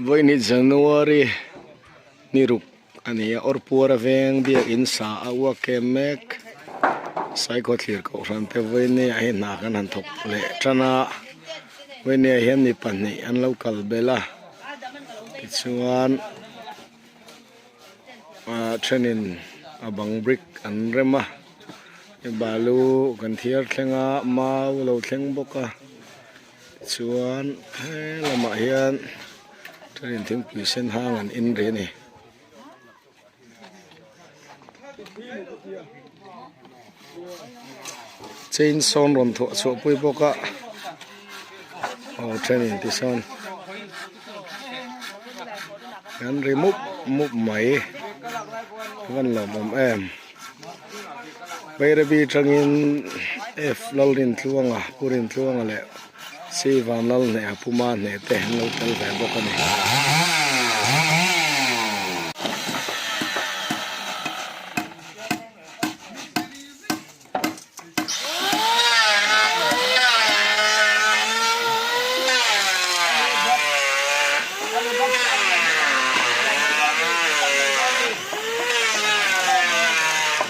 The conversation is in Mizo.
Vawiin January ni ruk a ni a, Awrpuara veng biakin sa a uak kem mek. Saikhaw thlir kohhran te vawiin ah hian hna kan han thawk leh tan a, vawiin ah hian mi pahnih an lo kal belh a, tichuan ah thenin a bang brick an rem a, balu kan thiar thleng a, mau a lo thleng bawk a. Chuan he lamah hian train thingpui sen hang an in rih a ni. Chain sawn rawn thawh chhuah pui bawk a aw train ti sawn an ri mup mup mai a van lawmawm em. Bairabi atangin F Lalrintluanga Pu Rintluanga leh C Vanlalhneha Pu Mahne te an lo tel ve bawk a ni.